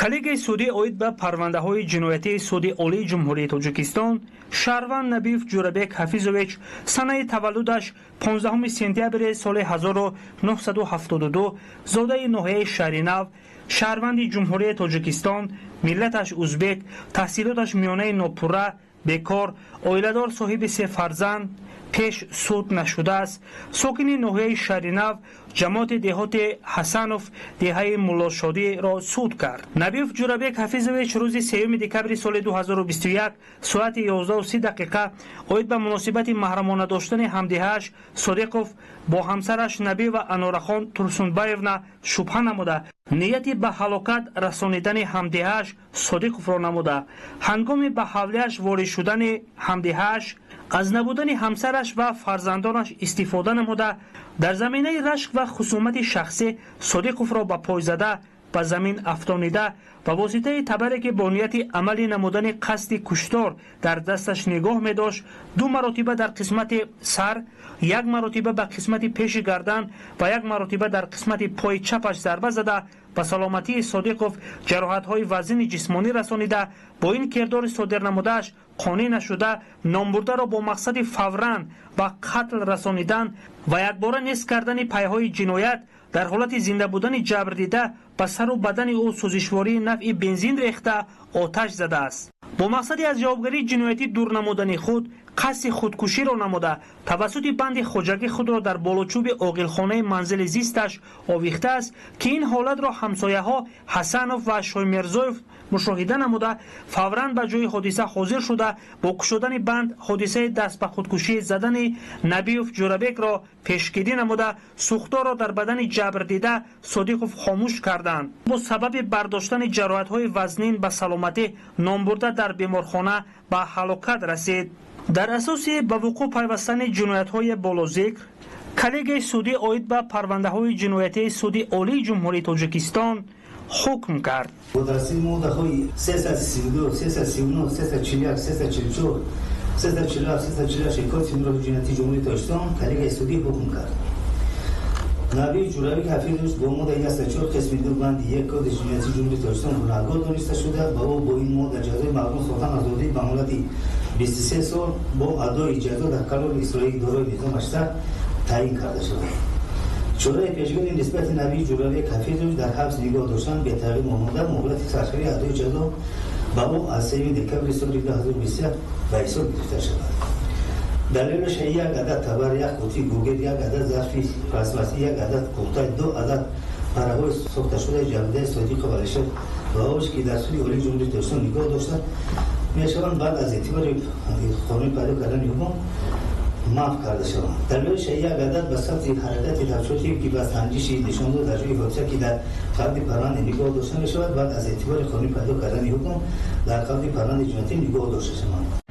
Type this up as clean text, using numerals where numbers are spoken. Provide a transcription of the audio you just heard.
Коллегияи судӣ оид ба парвандаҳои ҷиноятии Суди Олии Ҷумҳурии Тоҷикистон шаҳрванд Набиев Ҷӯрабек Ҳафизович санаи таваллудаш 15 сентябри соли 1972, зодаи ноҳияи Шаҳринав, шаҳрванди Ҷумҳурии Тоҷикистон, миллаташ узбек, таҳсилоташ миёнаи нопурра, бекор, оиладор, соҳиби се фарзанд, пеш суд нашудааст, сокини ноҳияи Шаҳринав, ҷамоати деҳоти Ҳасанов, деҳаи Муллошодиро суд кард. Набиев Ҷӯрабек Ҳафизович рӯзи 3 декабри соли 2021 соати 11:30 дақиқа оид ба муносибати маҳрамона доштани ҳамдеҳааш Содиқов бо ҳамсараш Набиева Анорахон Турсунбаевна шубҳа намуда, нияти ба ҳалокат расонидани ҳамдеҳааш Содиқовро намуда, ҳангоми ба ҳавлиаш ворид шудани ҳамдеҳааш аз набудани ҳамсараш ва фарзандонаш истифода намуда, дар заминаи рашк ва хусумати шахсӣ Содиқовро ба пой зада, ба замин афтонида, ба воситаи табаре, ки бо нияти амалӣ намудани қасди куштор дар дасташ нигоҳ медошт, ду маротиба дар қисмати сар, як маротиба ба қисмати пеши гардан ва як маротиба дар қисмати пои чапаш зарба зада, ба саломатии Содиқов ҷароҳатҳои вазини ҷисмонӣ расонида, бо ин кирдори содир намудааш қонеъ нашуда, номбурдаро бо мақсади фавран ба қатл расонидан ва якбора нест кардани пайҳои ҷиноят дар ҳолати зинда будани ҷабрдида ба сару бадани ӯ сӯзишвории навъи бензин рехта, оташ задааст. Бо мақсади аз ҷавобгарии ҷиноятӣ дур намудани худ қасди худкуширо намуда, тавассути банди хоҷагӣ худро дар болочӯби оғилхонаи манзили зисташ овехтааст, ки ин ҳолатро ҳамсояҳо Ҳасанов ва Шоймирзоев мушоҳида намуда, фавран ба ҷои ҳодиса ҳозир шуда, бо кушодани банд ҳодисаи даст ба худкушӣ задани Набиев Ҷӯрабекро пешгирӣ намуда, сӯхторро дар бадани ҷабрдида Содиқов хомӯш карданд. Бо сабаби бардоштани ҷароҳатҳои вазнин ба саломатӣ номбурда дар беморхона ба ҳалокат расид. Дар асоси ба вуқӯъ пайвастани ҷиноятҳои болозикр коллегияи судӣ оид ба парвандаҳои ҷиноятии Суди Олии Ҷумҳурии Тоҷикистон ҳукм кард. Бо тасдиқи моддаҳои 332, 339, 341, 344, 347, 348 Кодекси мурофиаи ҷиноятии Ҷумҳурии Тоҷикистон коллегияи судӣ ҳукм кард. Набиев Ҷӯрабек Ҳафизович бо моддаи 104 қисми 2 банди 1 Кодекси ҷиноятии Ҷумҳурии Тоҷикистон гунаҳкор дониста шуда, ба ӯ бо ин модда ҷазои маҳрум сохтан аз озодӣ ба муҳлати 23 сол бо адои ҷазо дар колонияи ислоҳии дорои низом 8 таъин карда шавад. Чораи пешгирӣ нисбати Набиев Ҷӯрабек Ҳафизович дар ҳабс нигоҳ доштан бетағйир монда, муҳлати саршавии адои ҷазо ба ӯ аз 3 декабри соли 2021 ба ҳисоб гирифта шавад. Далелаш як адад табар, як қутии гугерт, як адад зарфи пластмассӣ, як адад куртай, ду адад параҳои сохташудаи ҷабрдидаи Содиқов Алишер Ваҳобович, ки дар Суди Олии Ҷумҳурии Тоҷикистон нигоҳ дошта мешаванд, баъд аз эътибори қонунӣ пайдо кардани ҳукм маҳв карда шаванд. Далелаш як адад ба сабти ҳаракати тафтишотӣ, ки ба санҷиши нишондод дар ҷои ҳодиса, ки дар қабди парванде нигоҳ дошта мешавад, баъд аз эътибори қонунӣ пайдо кардани ҳукм дар қабди парвандаи ҷиноятӣ нигоҳ дошта шаванд.